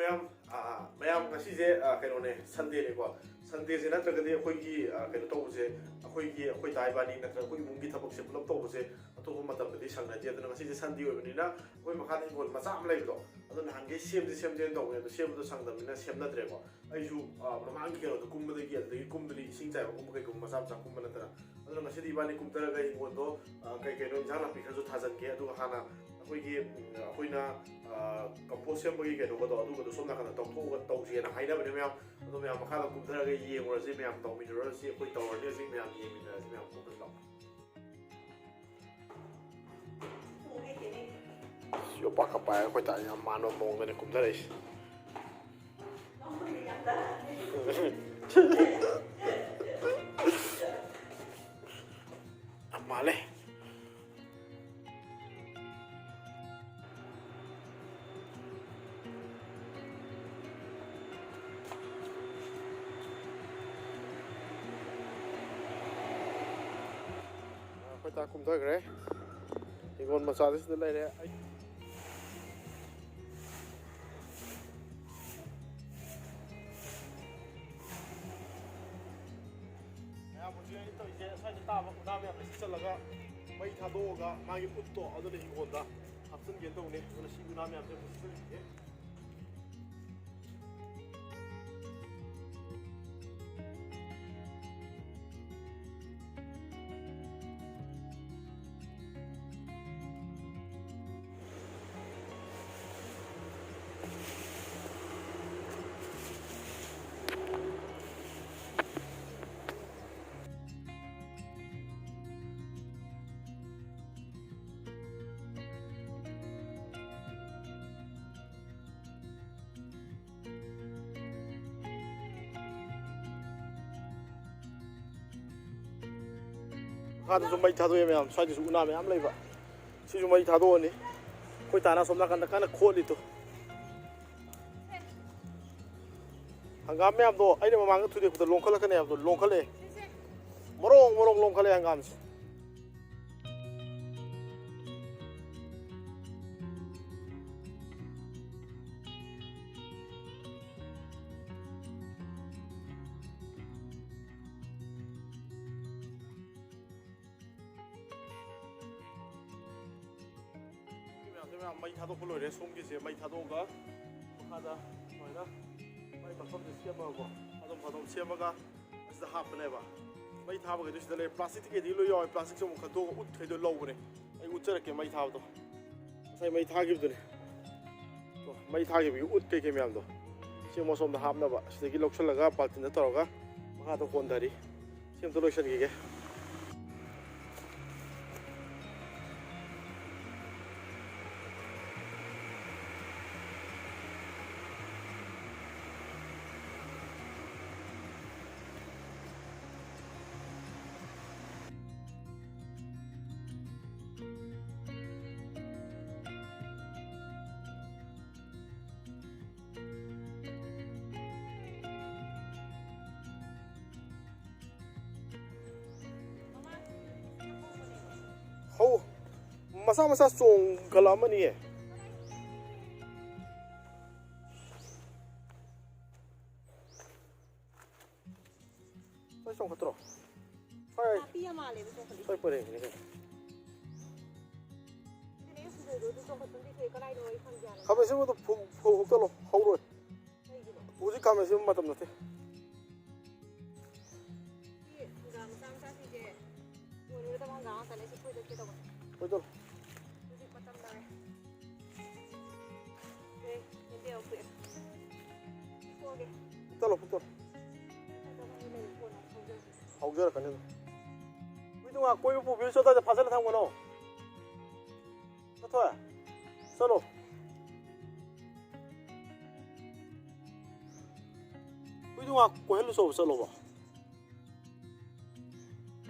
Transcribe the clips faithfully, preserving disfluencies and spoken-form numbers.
ꯃꯌꯥꯝ, ꯑꯥ, ꯃꯌꯥꯝ, ꯉꯁꯤꯁꯦ, ꯑꯥ, ꯀꯩꯅꯣꯅꯦ, ꯁꯟꯗꯦꯅꯦꯀꯣ꯫ ꯁꯟꯗꯦꯁꯦ ꯅꯠꯇ꯭ꯔꯒꯗꯤ ꯑꯩꯈꯣꯏꯒꯤ, ꯑꯥ, ꯀꯩꯅꯣ ꯇꯧꯕꯁꯦ, ꯑꯩꯈꯣꯏꯒꯤ, ꯑꯩꯈꯣꯏ ꯗꯥ ꯏꯕꯥꯅꯤ ꯅꯠꯇ꯭ꯔꯒ ꯑꯩꯈꯣꯏ ꯏꯃꯨꯡꯒꯤ ꯊꯕꯛꯁꯦ ꯄꯨꯂꯞ ꯇꯧꯕꯁꯦ ꯑꯇꯣꯞꯄ ꯃꯇꯝꯗꯗꯤ ꯁꯪꯅꯗꯦ꯫ ꯑꯗꯨꯅ ꯉꯁꯤꯁꯦ ꯁꯟꯗꯦ ꯑꯣꯏꯕꯅꯤꯅ ꯑꯩꯈꯣꯏ ꯃꯈꯥꯗ ꯍꯤꯡꯒꯣꯜ ꯃꯆꯥ ꯑꯃ ꯂꯩꯕꯗꯣ, ꯑꯗꯣ ꯅꯍꯥꯟꯈꯩ ꯁꯦꯝꯁꯦ ꯁꯦꯝꯁꯦꯅ ꯇꯧꯕꯅꯦ, ꯑꯗꯣ ꯁꯦꯝꯕꯗꯣ ꯁꯪꯗꯕꯅꯤꯅ ꯁꯦꯝꯅꯗ꯭ꯔꯦꯀꯣ꯫ ꯑꯩꯁꯨ, ꯑꯥ, ꯃꯃꯥꯡꯒꯤ ꯀꯩꯅꯣꯗꯣ ꯀꯨꯝꯕꯗꯒꯤ, ꯑꯗꯨꯗꯒꯤ ꯀꯨꯝꯕꯗꯤ ꯏꯁꯤꯡ ꯆꯥꯏꯕꯒꯨꯝꯕ ꯀꯩꯒꯨꯝꯕ ꯃꯆꯥ ꯃꯆꯥ ꯀꯨꯝꯕ ꯅꯠꯇꯅ꯫ ꯑꯗꯨꯅ ꯉꯁꯤꯗꯤ ꯏꯕꯥꯅꯤ ꯀꯨꯝꯊꯔꯒ ꯍꯤꯡꯒꯣꯜꯗꯣ, ꯑꯥ, ꯀꯩ ꯀꯩꯅꯣ ꯏꯟꯖꯥꯡ ꯅꯥꯄꯤ ꯈꯔꯁꯨ ꯊꯥꯖꯤꯟꯒꯦ, ꯑꯗꯨꯒ ꯍꯥꯟꯅ ꯑꯩꯈꯣꯏꯒꯤ, ꯎꯝ, ꯑꯩꯈꯣꯏꯅ, ꯑꯥ, ꯀꯝꯄꯣꯁ ꯁꯦꯝꯕꯒꯤ ꯀꯩꯅꯣꯒꯗꯣ, ꯑꯗꯨꯒꯗꯣ ꯁꯣꯝ ꯅꯥꯀꯟꯗ ꯇꯧꯊꯣꯛꯑꯒ ꯇꯧꯁꯦꯅ ꯍꯥꯏꯅꯕꯅꯦ ꯃꯌꯥꯝ꯫ ꯑꯗꯣ ꯃꯌꯥꯝ ꯃꯈꯥꯗ ꯀꯨꯝꯊꯔꯒ ꯌꯦꯡꯉꯨꯔꯁꯤ, ꯃꯌꯥꯝ ꯇꯧꯃꯤꯟꯅꯔꯨꯔꯁꯤ, ꯑꯩꯈꯣꯏ ꯇꯧꯔꯅꯤ ꯍꯧꯖꯤꯛ, ꯃꯌꯥꯝ ꯌꯦꯡꯃꯤꯟꯅꯔꯁꯤ, ꯃꯌꯥꯝ ꯀꯨꯝꯊꯁꯤ ꯂꯥꯛꯑꯣ꯫ ꯌꯣꯄꯥꯛꯀ ꯄꯥꯏꯔꯒ ꯑꯩꯈꯣꯏ ꯇꯥ ꯌꯥꯝ ꯃꯥꯟꯕ ꯃꯑꯣꯡꯗꯅꯦ ꯀꯨꯝꯊꯔꯛꯏꯁꯦ꯫ ꯌꯥꯝ ꯃꯥꯜꯂꯦ꯫ ꯑꯩꯈꯣꯏ ꯇꯥ ꯀꯨꯝꯊꯈ꯭ꯔꯦ꯫ ꯍꯤꯡꯒꯣꯜ ꯃꯆꯥꯁꯤꯗ ꯂꯩꯔꯦ꯫ ꯑꯩ ꯃꯌꯥꯝ ꯍꯧꯖꯤꯛ ꯑꯩꯅ ꯇꯧꯔꯤꯁꯦ, ꯁ꯭ꯋꯥꯏꯗ ꯇꯥꯕ ꯎꯅꯥ ꯃꯌꯥꯝꯁꯦ ꯁꯤꯠꯆꯜꯂꯒ ꯃꯩ ꯊꯥꯗꯣꯛꯑꯒ ꯃꯥꯒꯤ ꯎꯠꯇꯣ ꯑꯗꯨꯅ ꯍꯤꯡꯒꯣꯜꯗ ꯍꯥꯞꯆꯤꯟꯒꯦꯅ ꯇꯧꯅꯤ꯫ ꯑꯗꯨꯅ ꯁꯤ ꯎꯅꯥ ꯃꯌꯥꯝꯁꯦ ꯑꯃꯨꯛ ꯁꯤꯠꯆꯜꯂꯤꯒꯦ꯫ ꯃꯈꯥꯗꯁꯨ ꯃꯩ ꯊꯥꯗꯣꯛꯑꯦ ꯃꯌꯥꯝ, ꯁ꯭ꯋꯥꯏꯗꯁꯨ ꯎꯅꯥ ꯃꯌꯥꯝ ꯂꯩꯕ꯫ ꯁꯤꯁꯨ ꯃꯩ ꯊꯥꯗꯣꯛꯑꯅꯤ꯫ ꯑꯩꯈꯣꯏ ꯇꯥꯅ ꯑꯁꯣꯝ ꯅꯥꯀꯟꯗ ꯀꯟꯅ ꯈꯣꯠꯂꯤꯗꯣ꯫ ꯍꯪꯒꯥꯝ ꯃꯌꯥꯝꯗꯣ ꯑꯩꯅ ꯃꯃꯥꯡꯗ ꯊꯨꯗꯦꯛꯄꯗ ꯂꯣꯡꯈꯠꯂꯛꯀꯅꯤ ꯍꯥꯏꯕꯗꯣ ꯂꯣꯡꯈꯠꯂꯛꯑꯦ꯫ ꯃꯔꯣꯡ ꯃꯔꯣꯡ ꯂꯣꯡꯈꯠꯂꯛꯑꯦ ꯍꯪꯒꯥꯝꯁꯦ꯫ ꯃꯌꯥꯝ ꯃꯩ ꯊꯥꯗꯣꯛꯄ ꯂꯣꯏꯔꯦ꯫ ꯁꯣꯝꯒꯤꯁꯦ ꯃꯩ ꯊꯥꯗꯣꯛꯑꯒ ꯃꯈꯥꯗ ꯁꯨꯃꯥꯏꯅ ꯃꯩ ꯃꯐꯝꯁꯦ ꯁꯦꯝꯃꯒꯀꯣ, ꯐꯥꯗꯣꯝ ꯐꯥꯗꯣꯝ ꯁꯦꯝꯃꯒ ꯑꯁꯤꯗ ꯍꯥꯞꯄꯅꯦꯕ꯫ ꯃꯩ ꯊꯥꯕꯈꯩꯗꯣ ꯁꯤꯗ ꯂꯩꯔꯦ꯫ ꯄ꯭ꯂꯥꯁꯇꯤꯛꯇꯤ ꯀꯩꯗꯤ ꯂꯣꯏ ꯌꯥꯎꯋꯦ꯫ ꯄ꯭ꯂꯥꯁꯇꯤꯛꯁꯦ ꯑꯃꯨꯛ ꯈꯟꯗꯣꯛꯑꯒ ꯎꯠꯈꯩꯗꯣ ꯂꯧꯕꯅꯦ꯫ ꯑꯩ ꯎꯠꯆꯔꯛꯀꯦ ꯃꯩ ꯊꯥꯕꯗꯣ꯫ ꯉꯁꯥꯏ ꯃꯩ ꯊꯥꯈꯤꯕꯗꯨꯅꯦ꯫ ꯑꯣ, ꯃꯩ ꯊꯥꯈꯤꯕꯒꯤ ꯎꯠ ꯀꯩꯀꯩ ꯃꯌꯥꯝꯗꯣ ꯁꯤ ꯑꯃꯨꯛ ꯑꯁꯣꯝꯗ ꯍꯥꯞꯅꯕ ꯁꯤꯗꯒꯤ ꯂꯧꯁꯤꯜꯂꯒ ꯕꯥꯜꯇꯤꯟꯗ ꯇꯧꯔꯒ ꯃꯈꯥꯗ ꯍꯣꯟꯊꯔꯤ꯫ ꯁꯤ ꯑꯝꯇ ꯂꯣꯏꯁꯤꯟꯈꯤꯒꯦ꯫ ꯍꯧ, ꯃꯆꯥ ꯃꯆꯥ ꯆꯣꯡꯈꯠꯂꯛꯑꯃꯅꯤꯌꯦ꯫ ꯁ꯭ꯋꯥꯏ ꯆꯣꯡꯈꯠꯇ꯭ꯔꯣ? ꯁ꯭ꯋꯥꯏ, ꯅꯥꯄꯤ ꯌꯥꯝ ꯃꯥꯜꯂꯦꯕ ꯆꯣꯡꯈꯠꯂꯤꯁꯦ꯫ ꯁ꯭ꯋꯥꯏ ꯄꯔꯦꯡꯁꯤꯅꯦ ꯀꯩꯅꯣ꯫ ꯑꯗꯨꯅꯦ ꯑꯩ ꯍꯨꯟꯗꯣꯏꯗꯣ ꯑꯗꯨ ꯆꯣꯡꯈꯠꯄꯗꯤ ꯊꯣꯛꯑꯦ, ꯀꯗꯥꯏꯗꯣ ꯑꯩ ꯈꯪꯗꯦ ꯍꯥꯏꯕ꯫ ꯈꯥꯃꯦꯟ ꯑꯁꯤꯟꯕꯗꯣ ꯐꯨ-, ꯐꯨ-, ꯐꯨꯛꯇꯠꯂꯣ, ꯍꯧꯔꯣꯏ꯫ ꯀꯩꯒꯤꯅꯣ? ꯍꯧꯖꯤꯛ ꯈꯥꯃꯦꯟ ꯑꯁꯤꯟꯕ ꯃꯇꯝ ꯅꯠꯇꯦ꯫ ꯁꯤ ꯍꯪꯒꯥꯝ ꯃꯆꯥ ꯃꯆꯥꯁꯤꯡꯁꯦ ꯌꯣꯟꯒꯗꯕ ꯍꯪꯒꯥꯝ ꯉꯥꯛꯇꯅꯦ, ꯁꯤ ꯐꯣꯏꯗꯠꯀꯦ ꯇꯧꯕꯅꯦ꯫ ꯐꯣꯏꯗꯠꯂꯣ꯫ ꯍꯧꯖꯤꯛ ꯃꯇꯝ ꯇꯥꯔꯦ꯫ ꯑꯦ, ꯌꯦꯟꯗꯦꯝ ꯑꯃ ꯐꯨꯛꯑꯦ꯫ ꯐꯨꯛꯑꯒꯦ꯫ ꯐꯨꯛꯇꯠꯂꯣ, ꯐꯨꯛꯇꯠꯂꯣ꯫ ꯐꯨꯛꯇꯠꯂꯒ ꯂꯩ, ꯀꯣꯟꯅ ꯍꯧꯖꯔꯛꯀꯦ꯫ ꯍꯧꯖꯔꯛꯀꯅꯤ ꯑꯗꯨꯝ꯫ ꯍꯨꯏꯗꯣ ꯉꯥꯏꯍꯥꯛ ꯀꯣꯏꯕ ꯄꯨꯕꯤꯔꯨꯆꯣ, ꯑꯗꯥꯏꯗ ꯐꯥꯖꯤꯜꯂ ꯊꯝꯒꯅꯣ꯫ ꯆꯠꯊꯣꯏ, ꯆꯠꯂꯣ꯫ ꯍꯨꯏꯗꯣ ꯉꯥꯏꯍꯥꯛ ꯀꯣꯏꯍꯜꯂꯨꯆꯣꯕ, ꯆꯠꯂꯣꯕ꯫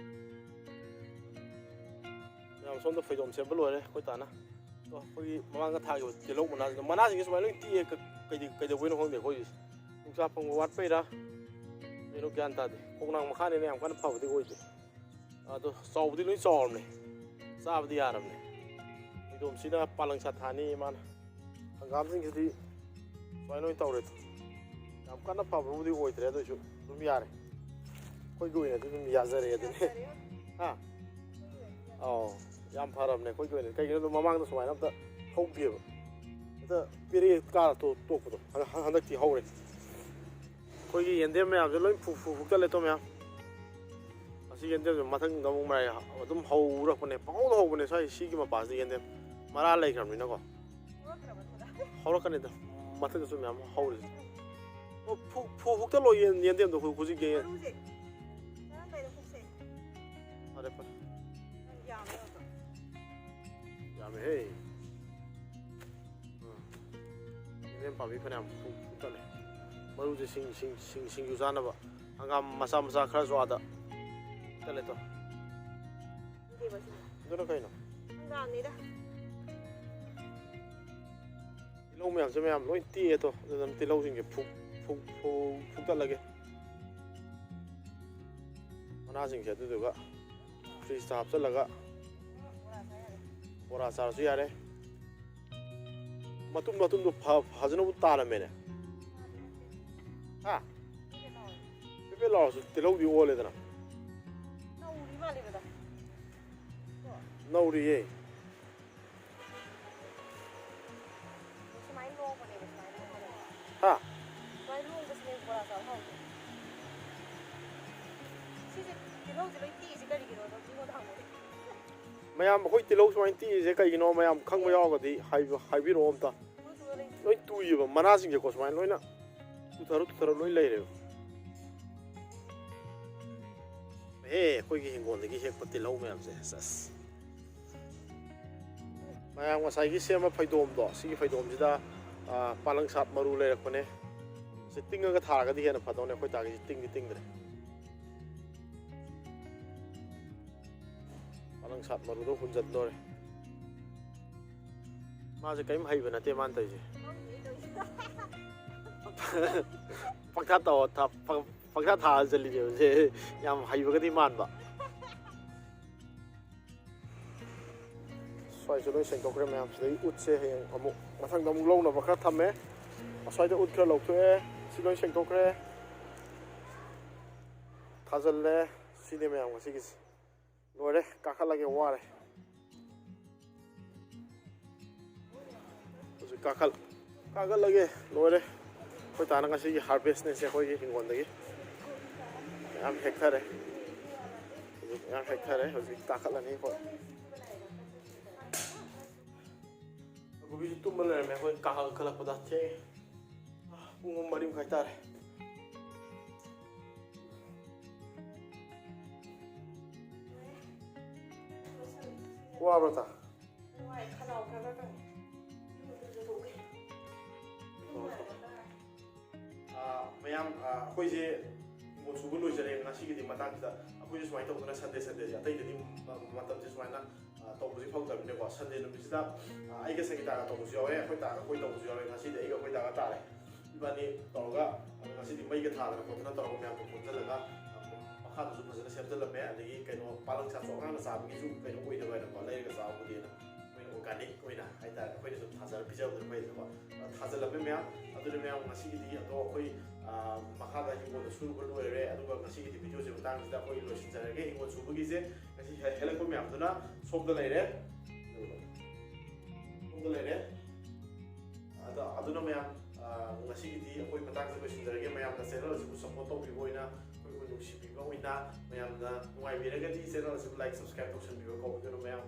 ꯃꯌꯥꯝ ꯁꯣꯝꯗ ꯐꯩꯗꯣꯝ ꯁꯦꯝꯕ ꯂꯣꯏꯔꯦ ꯑꯩꯈꯣꯏ ꯇꯥꯅ꯫ ꯑꯗꯣ ꯑꯩꯈꯣꯏꯒꯤ ꯃꯃꯥꯡꯗ ꯊꯥꯈꯤꯕ ꯇꯤꯜꯍꯧ ꯃꯅꯥꯁꯤꯡꯗꯣ, ꯃꯅꯥꯁꯤꯡꯁꯦ ꯁꯨꯃꯥꯏꯅ ꯂꯣꯏ ꯇꯦꯛꯑꯦ, ꯀ-, ꯀꯩꯗꯤ-, ꯀꯩꯗꯧꯕꯩꯅꯣ ꯈꯪꯗꯦ ꯑꯩꯈꯣꯏꯒꯤꯁꯦ꯫ ꯅꯨꯡꯁꯥ ꯐꯪꯕ ꯋꯥꯠꯄꯩꯔꯥ ꯀꯩꯅꯣ ꯒ꯭ꯌꯥꯟ ꯇꯥꯗꯦ꯫ ꯈꯣꯡꯅꯥꯡ ꯃꯈꯥꯅꯤꯅ ꯌꯥꯝ ꯀꯟꯅ ꯐꯕꯗꯤ ꯑꯣꯏꯗꯦ꯫ ꯑꯗꯣ ꯆꯥꯎꯕꯗꯤ ꯂꯣꯏ ꯆꯥꯎꯔꯕꯅꯦ, ꯆꯥꯕꯗꯤ ꯌꯥꯔꯕꯅꯦ꯫ ꯐꯩꯗꯣꯝꯁꯤꯅ ꯄꯥꯂꯪ ꯁꯥꯊꯥꯅꯤ ꯃꯥꯅ꯫ ꯍꯪꯒꯥꯝꯁꯤꯡꯁꯤꯗꯤ ꯁꯨꯃꯥꯏꯅ ꯑꯣꯏꯅ ꯇꯧꯔꯦ꯫ ꯌꯥꯝ ꯀꯟꯅ ꯐꯕꯕꯨꯗꯤ ꯑꯣꯏꯗ꯭ꯔꯦ, ꯑꯗꯨ ꯑꯣꯏꯁꯨ ꯑꯗꯨꯝ ꯌꯥꯔꯦ꯫ ꯑꯩꯈꯣꯏꯒꯤ ꯑꯣꯏꯅꯗꯤ ꯑꯗꯨꯝ ꯌꯥꯖꯔꯦ ꯑꯗꯨꯅꯤ꯫ ꯍꯥ? ꯑꯧ, ꯌꯥꯝ ꯐꯔꯕꯅꯦ ꯑꯩꯈꯣꯏꯒꯤ ꯑꯣꯏꯅꯗꯤ꯫ ꯀꯩꯒꯤꯅꯣꯗ ꯃꯃꯥꯡꯗ ꯁꯨꯃꯥꯏꯅ ꯑꯝꯇ ꯍꯧꯗꯦꯕ꯫ ꯍꯦꯛꯇ ꯄꯦꯔꯦ ꯀꯥꯔ ꯇꯣ-, ꯇꯣꯛꯄꯗꯣ꯫ ꯍꯟ-, ꯍꯟ-, ꯍꯟꯗꯛꯇꯤ ꯍꯧꯔꯦ꯫ ꯑꯩꯈꯣꯏꯒꯤ ꯌꯦꯟꯗꯦꯝ ꯃꯌꯥꯝꯁꯦ ꯂꯣꯏ ꯐꯨ-, ꯐꯨ-, ꯐꯨꯛꯇꯠꯂꯦ ꯇꯣ ꯃꯌꯥꯝ꯫ ꯑꯁꯤ ꯌꯦꯟꯗꯦꯝꯁꯦ ꯃꯊꯪꯗ ꯑꯃꯨꯛ ꯃꯔꯥꯏ ꯑꯗꯨꯝ ꯍꯧꯔꯛꯄꯅꯦ, ꯄꯪꯍꯧꯗ ꯍꯧꯕꯅꯦ ꯁ꯭ꯋꯥꯏ ꯁꯤꯒꯤ ꯃꯄꯥꯁꯤꯗ ꯌꯦꯟꯗꯦꯝ꯫ ꯃꯔꯥ ꯂꯩꯈ꯭ꯔꯕꯅꯤꯅꯀꯣ꯫ ꯍꯧꯔꯛꯀꯅꯤꯗ, ꯃꯊꯛꯇꯁꯨ ꯃꯌꯥꯝ ꯍꯧꯔꯤꯁꯦ꯫ ꯑꯣ, ꯐꯨ-, ꯐꯨ-, ꯐꯨꯛꯇꯠꯂꯣ ꯌꯦꯟ-, ꯌꯦꯟꯗꯦꯝꯗꯣ ꯍꯧ-, ꯍꯧꯖꯤꯛ ꯌꯦꯟ-꯫ ꯃꯔꯨꯁꯦ ꯀꯔꯝꯕꯩꯅ ꯐꯨꯛꯁꯦ? ꯐꯔꯦ, ꯐꯔꯦ꯫ ꯌꯥꯝꯃꯦ ꯑꯗꯣ꯫ ꯌꯥꯝꯃꯦꯍꯦ꯫ ꯎꯝ꯫ ꯌꯦꯟꯗꯦꯝ ꯄꯥꯝꯕꯤ ꯐꯅꯌꯥꯝ ꯐꯨ-, ꯐꯨꯛꯇꯠꯂꯦ꯫ ꯃꯔꯨꯁꯦ ꯁꯤꯡ-, ꯁꯤꯡ-, ꯁꯤꯡ-, ꯁꯤꯡꯖꯨ ꯆꯥꯅꯕ꯫ ꯍꯪꯒꯥꯝ ꯃꯆꯥ ꯃꯆꯥ ꯈꯔꯁꯨ ꯑꯥꯗ ꯐꯨꯛꯇꯠꯂꯦ ꯇꯣ꯫ ꯈꯪꯗꯦꯕ ꯁꯤꯗꯤ꯫ ꯑꯗꯨꯅ ꯀꯩꯅꯣ? ꯍꯪꯒꯥꯝꯅꯤꯗ꯫ ꯇꯤꯜꯍꯧ ꯃꯌꯥꯝꯁꯦ ꯃꯌꯥꯝ ꯂꯣꯏ ꯇꯦꯛꯑꯦ ꯇꯣ꯫ ꯑꯗꯨꯅ ꯇꯤꯜꯍꯧꯁꯤꯡꯁꯦ ꯐꯨ-, ꯐꯨ-, ꯐꯨ-, ꯐꯨꯛꯇꯠꯂꯒꯦ꯫ ꯃꯅꯥꯁꯤꯡꯁꯦ ꯑꯗꯨꯗꯨꯒ ꯐ꯭ꯔꯤꯖꯇ ꯍꯥꯞꯆꯜꯂꯒ ꯕꯣꯔꯥ ꯆꯥꯔꯁꯨ ꯌꯥꯔꯦ꯫ ꯃꯇꯨꯝ ꯃꯇꯨꯝꯗꯣ ꯐ-, ꯐꯖꯅꯕꯨ ꯇꯥꯔꯝꯃꯦꯅꯦ꯫ ꯍꯥ? ꯄꯦꯄꯦ ꯂꯥꯎꯔꯁꯨ ꯇꯤꯜꯍꯧꯗꯤ ꯑꯣꯜꯂꯦꯗꯅ꯫ ꯅꯧꯔꯤ ꯃꯥꯜꯂꯦ ꯕꯗꯔ꯫ ꯅꯧꯔꯤꯌꯦ꯫ ꯁꯨꯃꯥꯏꯅ ꯂꯣꯡꯕꯅꯦꯕ, ꯁꯨꯃꯥꯏꯅ ꯂꯣꯡꯕꯅꯦꯕ꯫ ꯍꯥ? ꯁꯨꯃꯥꯏꯅ ꯂꯣꯡꯕꯁꯤꯅꯦ ꯕꯣꯔꯥ ꯆꯥꯕ ꯍꯥꯎꯔꯤꯁꯦ꯫ ꯁꯤꯁꯦ ꯇꯤꯜꯍꯧꯁꯦ ꯂꯣꯏ ꯇꯦꯛꯏꯁꯦ ꯀꯔꯤꯒꯤꯅꯣꯗꯣ ꯃꯤꯉꯣꯟꯗ ꯍꯪꯉꯨꯅꯦ꯫ ꯃꯌꯥꯝ ꯑꯩꯈꯣꯏ ꯇꯤꯜꯍꯧ ꯁꯨꯃꯥꯏꯅ ꯇꯦꯛꯏꯁꯦ ꯀꯩꯒꯤꯅꯣ ꯃꯌꯥꯝ ꯈꯪꯕ ꯌꯥꯎꯔꯒꯗꯤ ꯍꯥꯏꯕ-, ꯍꯥꯏꯕꯤꯔꯛꯑꯣ ꯑꯝꯇ꯫ ꯂꯣꯏ ꯇꯨꯏꯌꯦꯕ, ꯃꯅꯥꯁꯤꯡꯁꯦꯀꯣ ꯁꯨꯃꯥꯏꯅ ꯂꯣꯏꯅ ꯇꯨꯊꯔ ꯇꯨꯊꯔ ꯂꯣꯏ ꯂꯩꯔꯦꯕ꯫ ꯑꯦ, ꯑꯩꯈꯣꯏꯒꯤ ꯍꯤꯡꯒꯣꯜꯗꯒꯤ ꯍꯦꯛꯄ ꯇꯤꯜꯍꯧ ꯃꯌꯥꯝꯁꯦ, ꯁꯦꯁ꯫ ꯃꯌꯥꯝ ꯉꯁꯥꯏꯒꯤ ꯁꯦꯝꯕ ꯐꯩꯗꯣꯝꯗꯣ, ꯁꯤꯒꯤ ꯐꯩꯗꯣꯝꯁꯤꯗ, ꯑ, ꯄꯥꯂꯪ ꯁꯥꯠ ꯃꯔꯨ ꯂꯩꯔꯛꯄꯅꯦ꯫ ꯁꯤ ꯇꯤꯡꯉꯒ ꯊꯥꯔꯒꯗꯤ ꯍꯦꯟꯅ ꯐꯗꯧꯅꯦ, ꯑꯩꯈꯣꯏ ꯇꯥꯒꯤꯁꯤ ꯇꯤꯡꯗꯤ ꯇꯤꯡꯗ꯭ꯔꯦ꯫ ꯄꯥꯂꯪ ꯁꯥꯠ ꯃꯔꯨꯗꯣ ꯍꯨꯟꯖꯟꯗꯣꯔꯦ꯫ ꯃꯥꯁꯦ ꯀꯔꯤꯝ ꯍꯩꯕ ꯅꯠꯇꯦ ꯃꯥꯅ ꯇꯧꯔꯤꯁꯦ꯫ ꯄꯪꯊꯥ ꯇꯧ-, ꯊꯥ-, ꯄꯪ-, ꯄꯪꯊꯥ ꯊꯥꯖꯜꯂꯤꯅꯦꯕ ꯁꯦ꯫ ꯌꯥꯝ ꯍꯩꯕꯒꯗꯤ ꯃꯥꯟꯕ꯫ ꯁ꯭ꯋꯥꯏꯁꯨ ꯂꯣꯏ ꯁꯦꯡꯗꯣꯛꯈ꯭ꯔꯦ ꯃꯌꯥꯝ꯫ ꯁꯤꯗꯒꯤ ꯎꯠꯁꯦ ꯍꯌꯦꯡ ꯑꯃꯨꯛ ꯃꯊꯪꯗ ꯑꯃꯨꯛ ꯂꯧꯅꯕ ꯈꯔ ꯊꯝꯃꯦ꯫ ꯑꯁ꯭ꯋꯥꯏꯗ ꯎꯠ ꯈꯔ ꯂꯧꯊꯣꯛꯑꯦ꯫ ꯁꯤ ꯂꯣꯏ ꯁꯦꯡꯗꯣꯛꯈ꯭ꯔꯦ꯫ ꯊꯥꯖꯤꯜꯂꯦ꯫ ꯁꯤꯅꯦ ꯃꯌꯥꯝ ꯉꯁꯤꯒꯤꯁꯦ꯫ ꯂꯣꯏꯔꯦ꯫ ꯀꯥꯈꯠꯂꯒꯦ, ꯋꯥꯔꯦ꯫ ꯀꯥꯈꯠ ꯀꯥꯈꯠꯂꯒꯦ꯫ ꯂꯣꯏꯔꯦ꯫ ꯑꯩꯈꯣꯏ ꯇꯥꯅ ꯉꯁꯤꯒꯤ harvestꯅꯦꯁꯦ ꯑꯩꯈꯣꯏꯒꯤ ꯍꯤꯡꯒꯣꯜꯗꯒꯤ ꯃꯌꯥꯝ ꯍꯦꯛꯊꯔꯦ꯫ ꯍꯧꯖꯤꯛ ꯃꯌꯥꯝ ꯍꯦꯛꯊꯔꯦ꯫ ꯍꯧꯖꯤꯛ ꯀꯥꯈꯠꯂꯅꯤ ꯑꯩꯈꯣꯏ꯫ ꯀꯣꯕꯤꯁꯨ ꯇꯨꯝꯕ ꯂꯩꯔꯝꯃꯦ꯫ ꯑꯩꯈꯣꯏ ꯀꯥꯈꯠꯂꯛꯄꯗ ꯊꯦꯡꯉꯦ꯫ ꯄꯨꯡ ꯃꯔꯤ ꯃꯈꯥꯏ ꯇꯥꯔꯦ꯫ ꯋꯥꯕ꯭ꯔꯣ ꯇꯥ? ꯅꯨꯡꯉꯥꯏ, ꯈꯅꯥꯎ ꯈꯔ ꯈꯔ ꯀꯪꯉꯦ꯫ ꯏꯔꯨꯖꯊꯣꯛꯎꯒꯦ꯫ ꯑꯥ, ꯃꯌꯥꯝ, ꯑꯥ, ꯑꯩꯈꯣꯏꯁꯦ ꯍꯤꯡꯒꯣꯜ ꯁꯨꯕ ꯂꯣꯏꯖꯔꯦ꯫ ꯉꯁꯤꯒꯤꯗꯤ ꯃꯇꯥꯡꯁꯤꯗ ꯑꯩꯈꯣꯏꯁꯦ ꯁꯨꯃꯥꯏꯅ ꯇꯧꯗꯅ Sunday Sundayꯁꯦ ꯑꯇꯩꯗꯗꯤ ꯃ-, ꯃꯇꯝꯁꯦ ꯁꯨꯃꯥꯏꯅ, ꯑꯥ, ꯇꯧꯕꯁꯦ ꯐꯪꯗꯕꯅꯤꯅꯀꯣ꯫ Sunday ꯅꯨꯃꯤꯠꯁꯤꯗ, ꯑꯥ, ꯑꯩꯒ ꯁꯪꯒꯤꯇꯥꯒ ꯇꯧꯕꯁꯨ ꯌꯥꯎꯋꯦ, ꯑꯩꯈꯣꯏ ꯇꯥꯒ ꯑꯩꯈꯣꯏ ꯇꯧꯕꯁꯨ ꯌꯥꯎꯋꯦ꯫ ꯉꯁꯤꯗꯤ ꯑꯩꯒ ꯑꯩꯈꯣꯏ ꯇꯥꯒ ꯇꯥꯔꯦ꯫ ꯏꯕꯥꯅꯤ ꯇꯧꯔꯒ ꯉꯁꯤꯗꯤ ꯃꯩꯒ ꯊꯥꯗꯅ ꯈꯣꯠꯇꯅ ꯇꯧꯔꯒ ꯃꯌꯥꯝꯗꯣ ꯄꯨꯟꯁꯤꯜꯂꯒ, ꯑꯥ, ꯃꯈꯥꯗꯁꯨ ꯐꯖꯅ ꯁꯦꯝꯖꯤꯜꯂꯝꯃꯦ꯫ ꯑꯗꯒꯤ ꯀꯩꯅꯣ ꯄꯥꯂꯪ ꯁꯥꯁꯨ ꯑꯉꯥꯡꯅ ꯆꯥꯕꯒꯤꯁꯨ ꯀꯩꯅꯣ ꯑꯣꯏꯅꯕ ꯍꯥꯏꯅꯀꯣ, ꯂꯩꯔꯒ ꯆꯥꯕꯕꯨꯗꯤꯅ ꯑꯩꯈꯣꯏꯅ organic ꯑꯣꯏꯅ ꯍꯥꯏꯇꯥꯔꯦ, ꯑꯩꯈꯣꯏꯅ ꯁꯨꯝ ꯊꯥꯖꯔ ꯄꯤꯖꯕꯗꯨꯅ ꯐꯩꯗꯅꯀꯣ꯫ ꯑꯥ, ꯊꯥꯖꯤꯜꯂꯝꯃꯦ ꯃꯌꯥꯝ꯫ ꯑꯗꯨꯅ ꯃꯌꯥꯝ ꯉꯁꯤꯒꯤꯗꯤ ꯑꯗꯣ ꯑꯩꯈꯣꯏ, ꯑꯥ, ꯃꯈꯥꯗ ꯍꯤꯡꯒꯣꯜꯗ ꯁꯨꯔꯨꯕ ꯂꯣꯏꯔꯦ꯫ ꯑꯗꯨꯒ ꯉꯁꯤꯒꯤꯗꯤ videoꯁꯦ ꯃꯇꯥꯡꯁꯤꯗ ꯑꯩꯈꯣꯏ ꯂꯣꯏꯁꯤꯟꯖꯔꯒꯦ꯫ ꯍꯤꯡꯒꯣꯜ ꯁꯨꯕꯒꯤꯁꯦ ꯉꯁꯤ ꯍꯦ-, ꯍꯦꯜꯂꯛꯄ ꯃꯌꯥꯝꯗꯨꯅ ꯁꯣꯝꯗ ꯂꯩꯔꯦ꯫ ꯁꯣꯝꯗ ꯂꯩꯔꯦ꯫ ꯑꯗꯣ ꯑꯗꯨꯅ ꯃꯌꯥꯝ, ꯑꯥ, ꯉꯁꯤꯒꯤꯗꯤ ꯑꯩꯈꯣꯏ ꯃꯇꯥꯡꯁꯤꯗ ꯂꯣꯏꯁꯤꯟꯖꯔꯒꯦ꯫ ꯃꯌꯥꯝꯅ channel ꯑꯁꯤꯕꯨ support ꯇꯧꯕꯤꯕ ꯑꯣꯏꯅ, ꯑꯩꯈꯣꯏꯕꯨ ꯅꯨꯡꯁꯤꯕꯤꯕ ꯑꯣꯏꯅ, ꯃꯌꯥꯝꯅ ꯅꯨꯡꯉꯥꯏꯕꯤꯔꯒꯗꯤ channel ꯑꯁꯤꯕꯨ like, subscribe ꯇꯧꯁꯟꯕꯤꯕ ꯀꯧꯕꯗꯨꯅ ꯃꯌꯥꯝ